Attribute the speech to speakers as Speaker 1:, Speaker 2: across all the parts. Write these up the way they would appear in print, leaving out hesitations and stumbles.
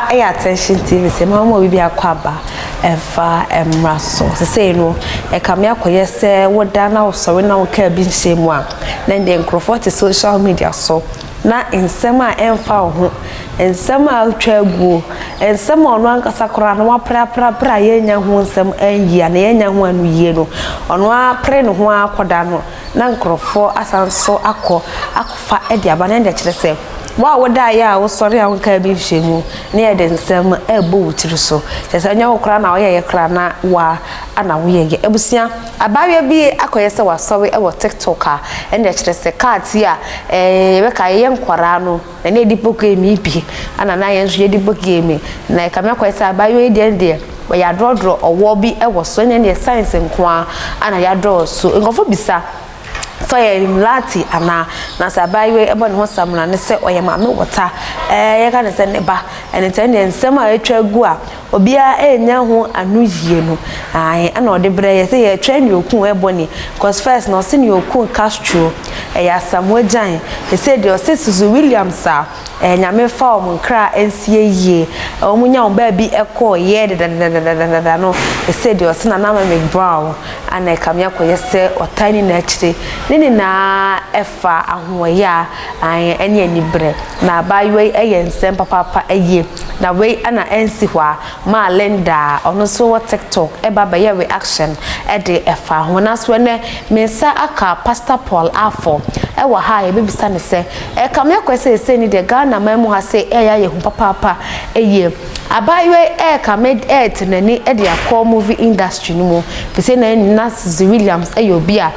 Speaker 1: Aha yɛ Attention TV sɛ ma ma obi bi akɔ aba ɛfa mmra so. Sesei no ɛkame akɔyɛ sɛ woda na wosɔre na wo kaa bi nhyɛ mu a na deɛ nkurɔfoɔ te social media so na nsɛm a ɛmfa wo ho, nsɛm a wotwa aguo, nsɛm a ɔno ankasa koraa no wapraprapra a yɛnya ho nsɛm anyi a na yɛnya ho ano yie no, ɔno apere ne ho akɔda no na nkurɔfoɔ asan so akɔ akɔfa de aba na ɛde kyerɛ sɛ wo a wodaeɛ a wosɔre a wonkaa bi nhyɛ mu na yɛde nsɛm ɛrebɔ wo tiri so kyerɛ sɛ ɛnyɛ wo koraa na woyɛyɛ koraa na woa ana woyɛyɛ. Abusua, abaayewa bi akɔyɛ sɛ wasɔre wɔ TikTok a ɛna kyerɛ sɛ kaate a yɛbɛka yɛyɛ nkwaraa no na ne yɛde bɔ game yi bi ana na yɛn nso yɛde bɔ game na ɛkame akɔyɛ sɛ abaayewa yi deɛ wɔyɛ adorɔdorɔ ɔwɔ bi wɔ so ɛna deɛ science nko ara ana yɛadorɔ so. Nkurɔfoɔ bisa sɛ ɔyɛ Illuminati anaa, na sɛ abaayewa yi ɛbɔ ne ho samina ne sɛ ɔyɛ maame wɔta yɛka ne sɛ ne ba ɛne sɛ deɛ nsɛm a atwa agu a obiara ɛnya ho ano yie no ɛna ɔde brɛ yɛ sɛ yɛtwɛn ne okun ɛbɔ ne 'cause first na ɔse ne okun Castro ɛyɛ Asamoah Gyan, ɛsɛ deɛ ɔse Susu Williams a Nyame fa wɔn nkra nsie yie, wɔn nya wɔn baabi ɛkɔɔ yɛ dedadadadadada no, ɛsɛ deɛ ɔse Nana Ama McBrown ana ɛkame akɔyɛ sɛ ɔtan ne n'akyire ne nyinaa ɛfa ahoɔyɛ a ɛne aniberɛ na abaayewa yi ɛyɛ nsɛm papaapa ɛyie. Na wei ana ɛnsi hɔ a maa Linda ɔno nso wɔ TikTok ɛba bɛyɛ reaction ɛde ɛfa ho. Na so ɛnɛ me nsa aka Pastor Paul Afo ɛwɔ ha a yɛbɛbisa ne sɛ ɛkame akɔ sɛ ɛsɛ ni deɛ Ghana man mu ha sɛ ɛyɛ ayɛ hu papaapa ɛyie. Abaayewa yi ɛɛkame ɛɛte n'ani ɛde akɔ movie industry no mu fisɛ na na Suzy Williams ɛyɛ obi a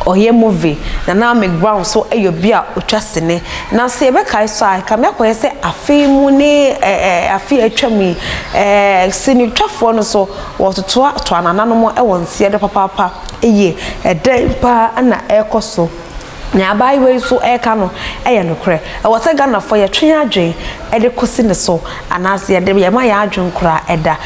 Speaker 1: ɔyɛ movie na na McBrown nso ɛyɛ obi a otwa sene. Na sɛ yɛbɛkae so a ɛkame akɔyɛ sɛ afe mu ne afe a atwa mu yi sinitwafoɔ no so wɔtotoa toa nananom ɛwɔ nseɛ do papaapa ɛyie. Ɛdɛn paa na ɛrekɔ so na abaayewa yi so ɛreka no ɛyɛ nokorɛ? Ɛwɔ sɛ Ghanafoɔ yɛtwe adwen ɛde kɔsi ne so anaasɛ yɛde yɛma yɛn adwen koraa ɛda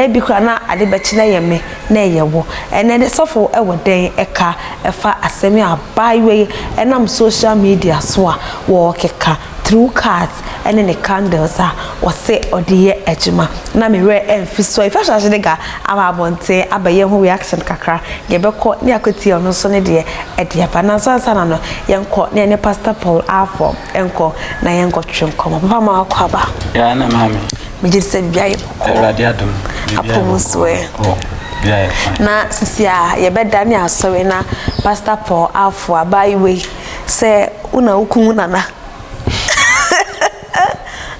Speaker 1: ebi koraa na ade bɛkye na ɛyɛ me na ɛyɛ wo. Ɛnɛ de sɔfo ɛwɔ dɛn ɛka ɛfa asɛm a abaayewa yi ɛnam social media so a wɔrekeka through cards ɛne ne candles a wɔsɛ ɔde yɛ adwuma na me werɛ ɛmfi so a Ifa Schwarzenegger aba abɔnten abɛyɛ ho reaction kakra. Yɛbɛkɔ ne akɔtie ɔno nso ne deɛ ɛde aba. Na nsa na no yɛnkɔ ne ɛne Pastor Paul Afo ɛnkɔ na yɛnkɔ twetwe nkɔmmɔ. Papa, ma wakɔ aba.
Speaker 2: Ya na maame.
Speaker 1: Megye sɛ biribi ayɛ bɔkɔɔ.
Speaker 2: Awurade adom.
Speaker 1: Apɔmu so ɛ?
Speaker 2: Oh, biribi ayɛ fine.
Speaker 1: Na sisi a yɛbɛda ne asɔre na Pastor Paul Afo abaayewa yi sɛ wo na wokum nana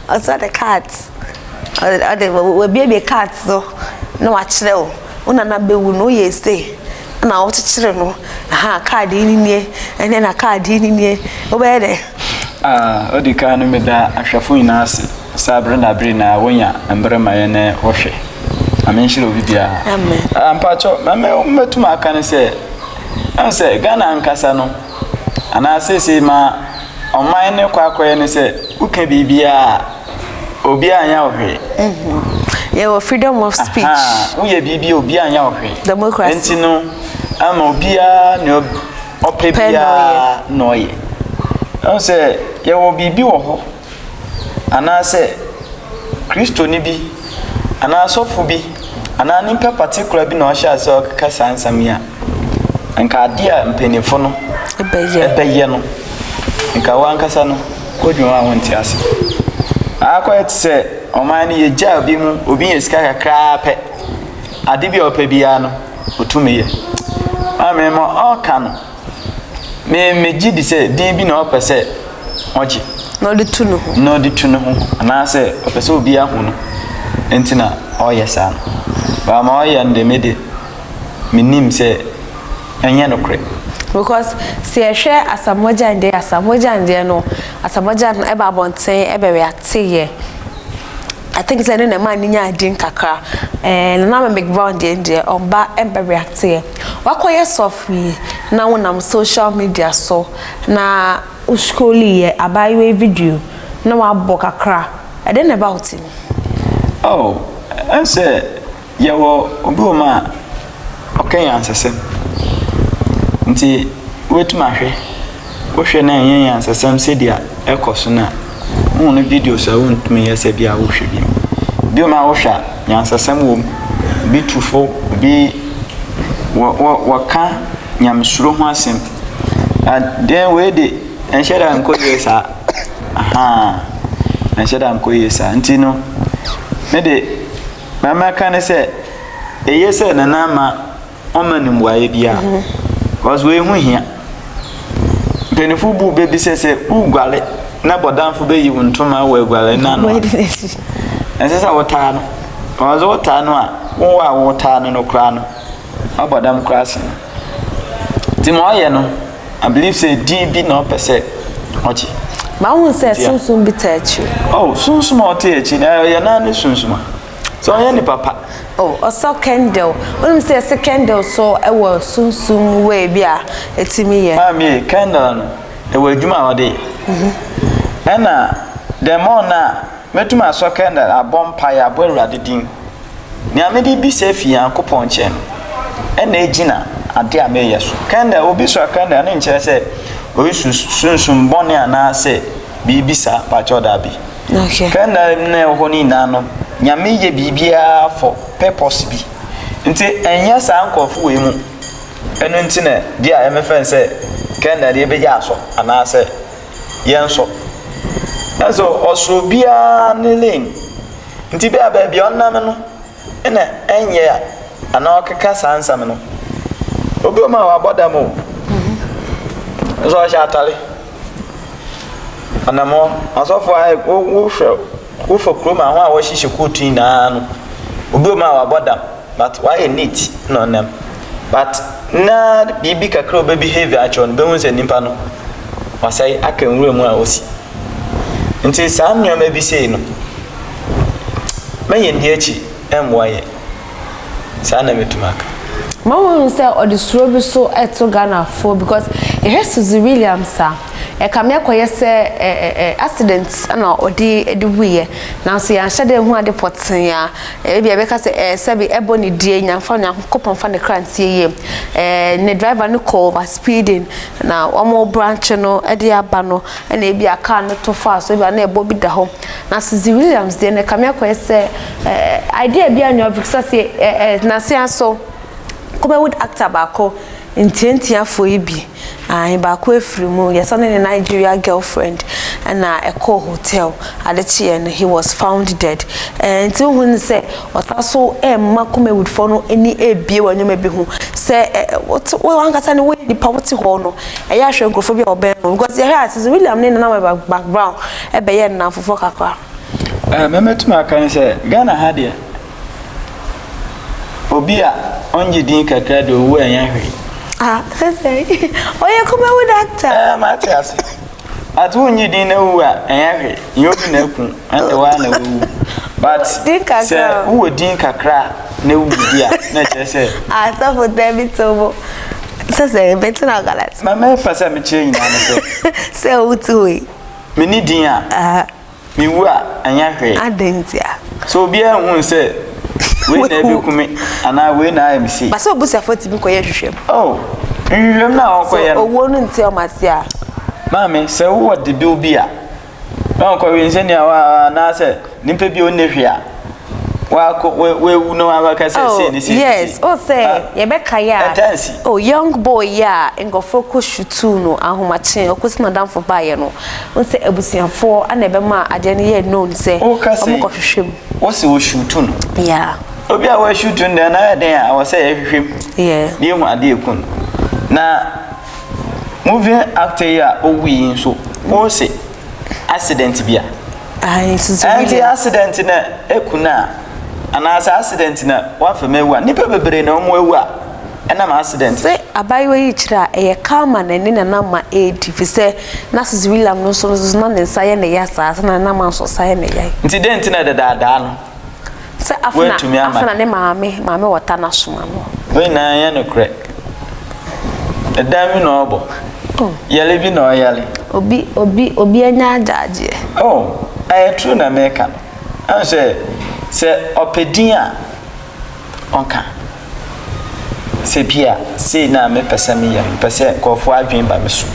Speaker 1: ɔsɛ ɔde cards ɔde wabiebie cards so na wakyerɛ wo wo nana bɛwu no woyɛ ese na wokyekyere no aha card yi nie ɛne na card yi nie wobɛyɛ dɛ.
Speaker 2: Ah, odi kan no meda ahwɛfo nyinaa ase sɛ abere na abere na wonya mmerɛ ma yɛn ne wɔhwɛ. Ame nhyira obi biara.
Speaker 1: Amen.
Speaker 2: Ah, mpakyɛ mɛmɛ mɛtum aka ne sɛ ɛn sɛ Ghana ankasa no anaa seesei ma ɔman ne kɔ akɔyɛ ne sɛ woka biribiara obiara nyɛ wo hwee.
Speaker 1: Yɛwɔ freedom of speech.
Speaker 2: Woyɛ biribi a obiara nyɛ wo hwee.
Speaker 1: Democracy.
Speaker 2: Nti no ama obiara ne ɔpɛ biara na ɔyɛ. Ɛhu sɛ yɛwɔ biribi wɔ hɔ anaasɛ Kristoni bi anaa asɔfo bi anaa nipa particular bi na ɔhyɛ ase ɔkeka saa nsɛm yi a, nka adeɛ a mpanyinfo no ɛbɛyɛ no, nka wankasa no kodwene ho a wonte ase. Akɔyɛ te sɛ ɔman no yɛgya obi mu, obi yɛ sika kakraa pɛ, ade bi a ɔpɛ biara no otumi yɛ. Maame ma ɔka no, me megye di sɛ din bi na ɔpɛ sɛ ɔgye.
Speaker 1: Na ɔde tu ne ho.
Speaker 2: Na ɔde tu ne ho anaasɛ ɔpɛ sɛ obi ahu no nti na ɔyɛ saa no. Baama ɔyɛ no de me de menim sɛ ɛnyɛ nokorɛ.
Speaker 1: Because sɛ yɛhwɛ Asamoah Gyan deɛ, Asamoah Gyan deɛ no, Asamoah Gyan ɛba abɔnten ɛbɛwe ateyɛ. I think sɛ ne na ɛma ne nya adin kakra. Nana Ama McBrown deɛ ɔba ɛbɛwe ateyɛ. Wakɔyɛ sɔfo yi na wonam social media so na wo scroll yɛ abaayewa video na wabɔ kakra. Ɛdɛn na ɛba wo ti mu?
Speaker 2: Oh, ɛnsɛ yɛwɔ obi wɔ mu a ɔka nyansasɛm. Nti wobɛtumi ahwɛ. Wohwɛ na ɛnyɛ nyansasɛm sɛdeɛ ɛkɔ so no a, Wohu no videos a wontumi nyɛ sɛ bi a wohwɛ bi. Biom a wohwɛ a, nyansasɛm wɔ mu. Obi tu fo, obi wɔ wɔ wɔka nyamesuro ho asɛm. Adeɛ wei de, ɛnhyɛ da nkɔ yie saa. Ahaa, ɛnhyɛ da nkɔ yie saa. Nti no, me de, ma mɛka ne sɛ, eye sɛ Nana Ama ɔmma no mmuaeɛ biara. Because wei ho hia. Mpanyinfo bu bɛ bi sɛ sɛ woguare na bɔdamfo bɛyi wo ntoma wɔ aguare no ano a, ɛnsɛ sɛ wotaa no. Because wotaa no a, wo a wotaa no no koraa no, wabɔ dam koraa sen no. Nti ma ɔyɛ no, I believe sɛ din bi na ɔpɛ sɛ ɔgye.
Speaker 1: Ma wohu sɛ sunsum bi taa akyiri.
Speaker 2: Oh, sunsum a ɔte akyi no, ɛyɛ naa ne sunsum a. Sɛ ɔnyɛ nipa pa.
Speaker 1: Oh, ɔsɔ candle. Wonim sɛ yɛse candle so wɔ sunsum way bi a ɛtumi yɛ.
Speaker 2: Maame, candle no, ɛwɔ adwuma a ɔde yɛ. Ɛna the more no a mɛtumi asɔ candle abɔ mpaeɛ abɔ Awurade din. Nea mede bisa afi Nyankopɔn nkyɛn no, ɛna egyina ade a meyɛ so. Candle, obi sɔ candle no nkyerɛ sɛ ɔresu sunsum bɔne anaasɛ biribi saa, pakyɛw daabi.
Speaker 1: Okay.
Speaker 2: Candle na ɛwɔ hɔ no nyinaa no, Nyame yɛ biribiara for purpose bi. Nti ɛnyɛ saa nkurɔfo wei mu. Ɛno nti na bi a ɛmɛfɛn sɛ candle deɛ ebegya asɔ anaasɛ yɛnsɔ. Ɛnso ɔsɔ obiara ne lane. Nti bi a baabi a ɔnam no na ɛnyɛ a anaa ɔkeka saa nsɛm no. Obi wɔ mu a wabɔ dam o. Nso ɔhyɛ atare. Ɔnam hɔ. Asɔfo a wohwɛ wofa kurom a ho a wɔhyehyɛ kootu nyinaa no, obi wɔ mu a wabɔ dam but wayɛ neat na ɔnam. But na biribi kakra a ɔbɛbehave akyerɛ no, bɛhu sɛ nipa no wasɛe aka nwura mu a osi. Nti saa nneɛma bi sei no, ma yɛnni akyi mmoa yɛn. Saa na mɛtumi aka.
Speaker 1: Ma wohu sɛ ɔde suro bi so ɛto Ghanafoɔ because yɛhwɛ Suzy Williams a, ɛkame akɔyɛ sɛ ɛ accident na ɔde de wuiɛ. Nanso yɛanhyɛ da anhu ade pɔtee a ebi a yɛbɛka sɛ ɛɛ sɛbe ɛbɔ ne die, Nyanfa Nyankopɔn fa ne kra nsie yie. Ɛɛ ne driver no kɔɔ over speeding na wɔn branch no de aba no ɛna ebi a car no to faa so ebi a na ɛbɔ bi da hɔ. Na Suzy Williams deɛ no ɛkame akɔyɛ sɛ ɛɛ idea bi a nea ɔfikisa sɛ ɛɛ nansa so Kumawood actor baako ntiantiafoɔ yi bi ae baako afiri mu yɛsɛ ɔne ne Nigeria girlfriend ɛna ɛkɔɔ hotel ade kyeeɛ no he was found dead ɛɛ nti wohu no sɛ ɔsa so ɛmma Kumawoodfoɔ no ani ebie wɔ nneɛma bi ho sɛ ɛ wote wo ankasa ne woyɛ nipa wote hɔ no ɛyɛ ahwɛ nkurɔfoɔ bi a wɔbɛn no because yɛhwɛ a Suzy William ne Nana McBrown ɛbɛyɛ nnamfofoɔ kakra.
Speaker 2: Ɛɛ mɛmɛtumi aka ne sɛ Ghana ha deɛ Obi a ɔngye din kakra de owu a ɛnyɛ hwee.
Speaker 1: Ah, sɛsɛ ɔyɛ kumawu doctor.
Speaker 2: Ɛɛ mate ase. Ate wonnye din na wu a ɛnyɛ hwee. Nyɛ obi na aku, ɛnde waa na wawu. But sɛ wowɔ din kakra na wu di a na ɛkyerɛ sɛ.
Speaker 1: Ah, sɔfo dabi tobo. Sɛsɛ bɛte na galat.
Speaker 2: Ma mɛpɛ sɛ mekyerɛ nyinaa ne sɛ.
Speaker 1: Sɛ wote hɔ yi.
Speaker 2: Menni din a. Mewu a, ɛnyɛ hwee.
Speaker 1: Adɛn ntia?
Speaker 2: Sɛ obiara nhu sɛ wei na ɛbɛku me anaa wei na ayɛ me sei.
Speaker 1: Ba sɛ obusuafoɔ tumi kɔyɛ nhwehwɛmu.
Speaker 2: Oh, nhwehwɛmu no a wɔkɔyɛ no.
Speaker 1: Sɛ owuo no nte wɔn ase a.
Speaker 2: Maame, sɛ wowɔ debew bi a, na wɔkɔwe nsɛnnia hɔ anaasɛ nipa bi a ɔnni hwee a. Wakɔ wawu na wabɛka sɛ sei ne sei.
Speaker 1: Yes, o sɛ yɛbɛkae a.
Speaker 2: Ɛtaa nsi.
Speaker 1: Oh, young boy yi a nkurɔfoɔ kɔ shutuu no ahomakye ɔkɔsi n'adamfo baeɛ no, wohu sɛ abusuafoɔ na ɛbɛmaa adeɛ no yɛɛ known sɛ wɔkɔhwehwɛ mu.
Speaker 2: Wose wɔshutu no?
Speaker 1: Yeah.
Speaker 2: Obi a wɔashutu no deɛ na ayɛ den a ɛwɔ sɛ yɛhwehwɛ mu.
Speaker 1: Yeah.
Speaker 2: Na yɛhu adeɛ ɛku no. Na movie actor yi a ɔwui yi nso, wose accident bi a. Ɛnti accident na eku no a anaasɛ accident na wafa mu awu a nnipa bebree na wɔn awu a ɛnam accident.
Speaker 1: Sɛ abaayewa yi kyerɛ a ɛyɛ karma na ɛne Nana Ama redi fisɛ na Suzy William no nso no na ne nsa yɛ ne ya saa sɛ Nana Ama nso nsa yɛ ne ya.
Speaker 2: Nti dɛn nti na ɛdedaadaa no?
Speaker 1: Sɛ afena afena ne maame maame wɔta no asoma no.
Speaker 2: Wei nyinaa nyɛ nokorɛ. Ɛdan bi na ɔrebɔ. Oh. Yale bi na ɔyale.
Speaker 1: Obi obi obi anya agyaagyeɛ.
Speaker 2: Oh, ɛyɛ true na meka no. Ɛhu sɛ sɛ ɔpɛ din a ɔnka. Sɛ bi a sei na mepɛ sɛ meyɛ no, mepɛ sɛ nkurɔfoɔ adwene ba me so.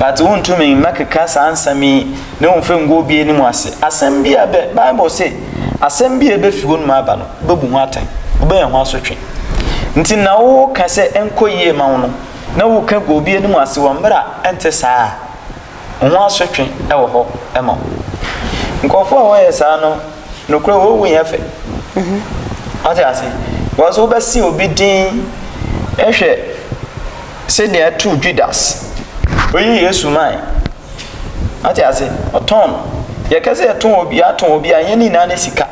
Speaker 2: But wontumi mmɛkeka saa nsɛm yi na womfa ngu obi anim ase. Asɛm bi a bɛ, Bible se, asɛm bi a ɛbɛfi wo nom aba no, wobɛbu ho atɛn, wobɛnya ho asotwe. Nti na woka sɛ ɛnkɔ yie ma wo no, na woka gu obi anim ase wɔ mmerɛ a ɛnte saa a, Wo ho asotwe wɔ hɔ ma wo. Nkurɔfoɔ a wɔyɛ saa no, nokorɛ wɔn wu nyɛ fɛ. Wate ase? Because wobɛse obi din hwɛ sɛdeɛ ɛtoo Judas. Oyi Yesu mae. Wate ase? Ɔtɔn no. Yɛka sɛ yɛtɔn obi, yɛatɔn obi a, ɛnyɛ ne nyinaa ne sika.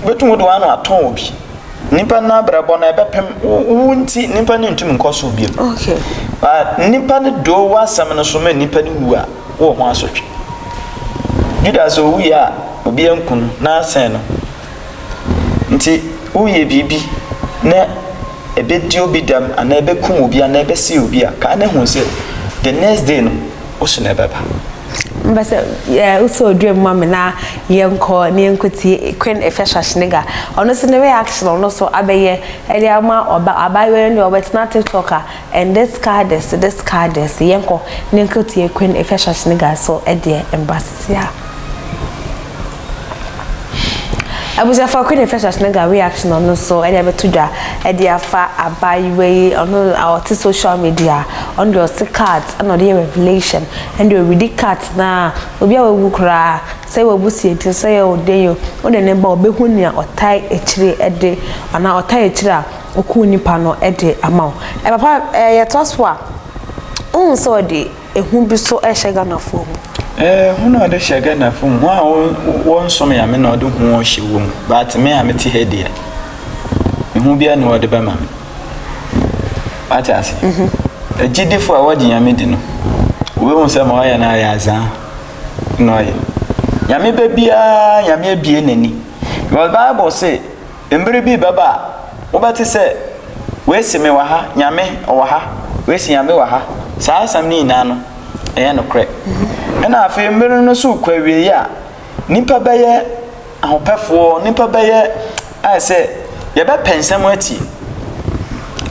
Speaker 2: Wobɛtumi wode w'ano atɔn obi. Nipa no abrabɔ no ɛbɛpem wo nti nipa no ntumi nkɔ so bio.
Speaker 1: Okay.
Speaker 2: But nipa no doo w'asɛm no so ma nipa no wu a wowɔ ho asotwe. Judas owui a obi anku no na asɛn no. Nti woyɛ biribi na ɛbɛdi obi dɛm anaa ɛbɛkum obi anaa ɛbɛsɛe obi a kaa ne ho sɛ the next day no wo so na ɛbɛba.
Speaker 1: Mepɛ sɛ yɛ wosɔ odua mu ma me na yɛnkɔ na yɛnkɔtie Queen Efia Schwarzenegger. Ɔno nso ne reaction ɔno nso abɛyɛ ɛde ama ɔba abaayewa no deɛ ɔbɛtena TikTok a and this car this this car this yɛnkɔ na yɛnkɔtie Queen Efia Schwarzenegger so ɛdeɛ mbra sisi a. Abusuafo Queen Efia Schwarzenegger reaction ɔno nso ɛde abɛto dwa ɛde afa abaayewa yi ɔno a ɔte social media ɔno deɛ ɔte cards ɛna ɔde yɛ revelation ɛna ɔredi cards na obi a wawu koraa sɛ wabusua ti sɛ yɛ ɔden yi wode ne ba ɔbɛhu nea ɔtae akyire ɛde anaa ɔtae akyire a ɔkuu nipa no ɛde ama wo ɛ papa ɛ yɛtoa so a wohu sɛ ɔde ehu bi so ɛhyɛ Ghanafoɔ mu.
Speaker 2: Ɛɛ hu na ɔde hyɛ Ghanafoɔ mu wɔn a wɔnsom Nyame na ɔde hu hyɛ wɔn mu but me a mete ha deɛ ehu biara ni ɔde bɛma me wate ase mhm. agyidifo a wɔgye Nyame di no wɔbɛhu sɛ ma ɔyɛ no ayɛ azaa na ɔyɛ Nyame bɛ biara Nyame abie n'ani because Bible say Mber bi rebɛba a, wobɛtse sɛ, Woesi me wɔ ha, Nyame ɔwɔ ha, woesi Nyame wɔ ha. Saa asɛm no nyina no, ɛyɛ nokorɛ. Nna afei mber no so rokɔ ewiei a, nyimpa bɛyɛ ahopɛfoɔ, nyimpa bɛyɛ ayɛ sɛ yɛbɛpɛ nsɛm etsie.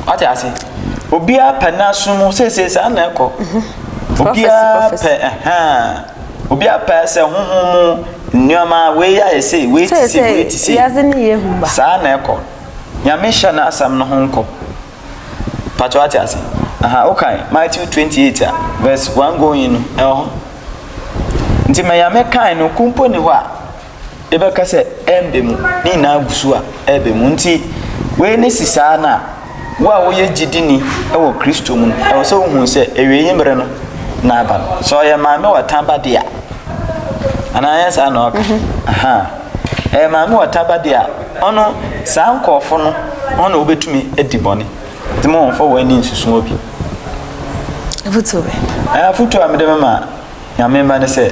Speaker 2: Wate ase? Obiara pɛ n'aso mu, seesei saa na ɛkɔ. Obiara pɛ ɛhɛn. Obiara pɛ sɛ honhom mu nneɛma wei ayɛ sei, wei te sei, wei te sei. Saa na ɛkɔ. Nyame hyɛ n'asɛm no ho nkɔm. Pato ate ase. Aha, wokan Matthew 28 a, verse 1 going no, ɛwɔ hɔ. Nti ma Nyame kan no, kumpo ni hɔ a, Yɛbɛka sɛ ɛremba mu, ne nyinaa gu so a ɛreba mu. Nti wei ne si saa no a, wo a woyɛ gyidini wɔ Kristo mu no, ɛwɔ sɛ wohu sɛ awiei mmerɛ no na aba no. Sɛ ɔyɛ maame wɔta ba de a, anaa ɛnyɛ saa na ɔka? Mhm. Aha. Ɛyɛ maame wɔta ba de a, ɔno saa nkurɔfo no, wɔn na wobɛtumi adi bɔne. Nti mo wɔmfa wɔn ani nsusu obi.
Speaker 1: Afotuo bɛ?
Speaker 2: Afotuo a mede mema Nyame mma ne sɛ,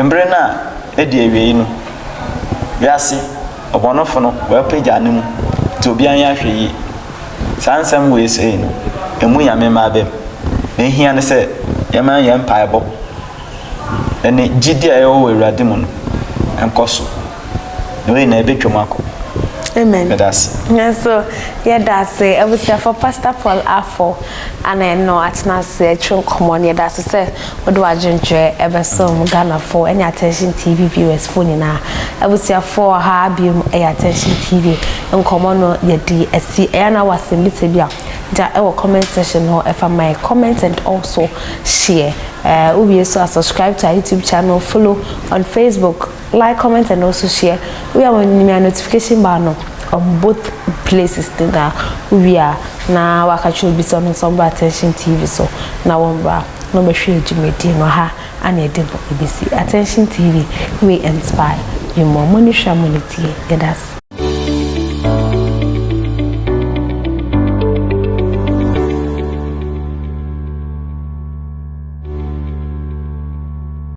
Speaker 2: mber no a edi ewiei no, wiase ɔbɔnefo no ɔapegya no mu, ntsi obiara nyɛ ahwɛyie. Saa nsɛm wei sei no, emu Nyame mma aba mu. Nea ehia ne sɛ yɛma hɛn mpaebɔ ne gyidi a yɛwɔ wɔ Ewuradze mu no nkɔ so, na wei nyinaa ebetwa mu akɔ.
Speaker 1: Amen.
Speaker 2: Meda ase.
Speaker 1: Yɛn nso yɛda ase abusuafo Pastor Paul Afo ana ɛno atena ase atwi nkɔmmɔ no yɛda ase sɛ Wode w'adwentwerɛ ɛbɛsom Ghanafoɔ ɛne Attention TV viewers foɔ nyinaa. Abusuafoɔ wɔ ha biom ɛyɛ Attention TV nkɔmɔ no yɛdi asi. Ɛyɛ na wɔ asɛmbisa bi a gya ɛwɔ comment section hɔ ɛfa ma yɛ comment and also share. Ɛɛ wowie so a subscribe to our YouTube channel, follow on Facebook, like, comment and also share. Wowie a wɔnyimia notification bar no on both places nyinaa. Wowie a na waka kyerɛ obi sɛ ɔno nso ɔmbra Attention TV so na wɔmbra. na ɔbɛhwɛ dwumadie no ha ana yɛde no ɛbɛsi. Attention TV, we inspire you more. Mo ani hwɛ a mo ani tie. Yɛda ase.